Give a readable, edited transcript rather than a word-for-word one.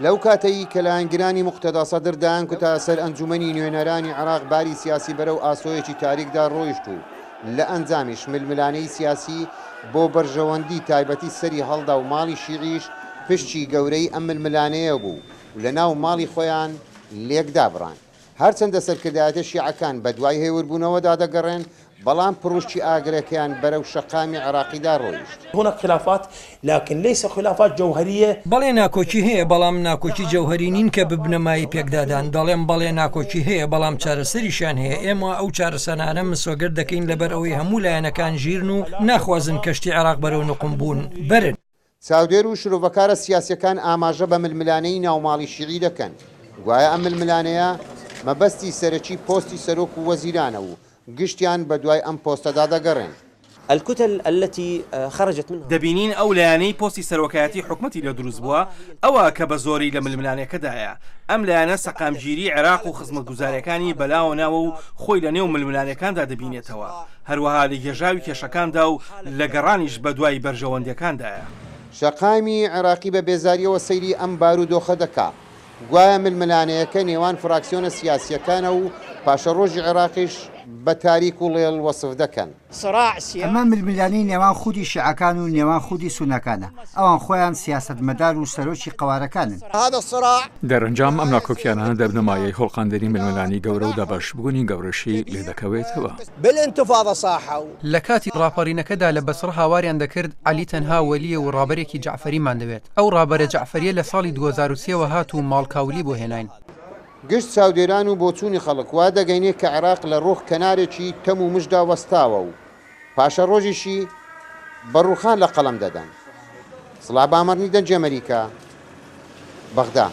لەو کاتەی کە لایەنگرانی موقتەدا سەدر دایانکوتا سەر ئەنجومەنی نوێنەرانی عێراق باری سیاسی بەرەو ئاسۆیەکی تاریکدا ڕۆیشت و لە ئەنجامیش ململانێی سیاسی بۆ بەرژەوەندی تایبەتی سەری هەڵدا و ماڵی شیعیش پشکی گەورەی ئەم ململانێیە بوو و لە ناو ماڵی خۆیان لێک دابڕان. هەرچەندە سەرکردایەتە شیعەکان بەدوای هێوربوونەوەدا دەگەڕێن، بەڵام پڕوشکی ئاگرەکەیان بەرەو شەقامی عێراقیدا ڕۆیشت. هناک خلافات لکن لیس خلافات جوهریە. بەڵێ ناکۆکی هەیە، بەڵام ناکۆکی جەوهەری نین کە ببنە مایەی پێکدادان، دەڵێم بەڵێ ناکۆکی هەیە، بەڵام چارەسەریشیان هەیە، ئێمە ئەو چارەسەرانە مسۆگەر دەکەین لەبەرئەوەی هەموو لایەنەکان ژیرن و ناخوازن کەشتی عێراق بەرەو نوقمبوون بەرن. چاودێر و شرۆڤەکارە سیاسیەکان ئاماژە بە ململانێی ناوماڵی شیعی دەکەن، گوایە ئەم ململانێیە مەبەستی سەرەکی پۆستی سەرۆک و وەزیرانە و گشتیان بەدوای ئەم پۆستەدا دەگەڕێن. الکتل التی خرجت منها. دەبینین ئەو لایەنەی پۆستی سەرۆکایەتی حکومەتی لێ دروست بووە، ئەوە کە بە زۆری لە ململانێکەدایە. ئەم لایەنە سەقامگیریی عێراق و خزمەتگوزارییەکانی بەلاوە ناوە و خۆی لە نێو ململانێکاندا دەبینێتەوە. هەروەها لە گێژاوی کێشەکاندا و لە گەڕانیش بەدوای بەرژەوەندییەکاندایە. شەقامی عێراقی بە بێزارییەوە سەیری ئەم بارودۆخە دەکا، گوایە ململانێیەکە نێوان فراکسیۆنە سیاسییەکانە و پاشەڕۆژی عێراقیش بە تاریک و ڵێڵ وەسف دەکەن. ئەمە ململانێی نێوان خودی شیعەکان و نێوان خودی سوننەکانە، ئەوان خۆیان سیاسەتمەدار و سەرۆکی قەوارەکانن. دەرەنجام ئەم ناکۆکیانە دەبنە مایەی خوڵقاندنی ململانێی گەورە و دابەشبوونی گەورەشی لێدەکەوێتەوە. لە کاتی ڕاپەڕینەکەدا لە بەسڕە هاواریان دەکرد عەلی تەنها وەلییە و ڕابەرێکی جەعفەریمان دەوێت، ئەو ڕابەرە جەعفەرییە لە ساڵی 2003 وە هات و ماڵ کاولی بۆ هێناین. گشت چاودێران و بۆچوونی خەڵک وا دەگەینێ کە عێراق لە ڕۆخ کەنارێکی تەم و مژدا وەستاوە و پاشەڕۆژیشی بە ڕووخان لە قەڵەم دەدەن. سڵا بامەڕنی دەنگی ئەمەریکا، بەغدا.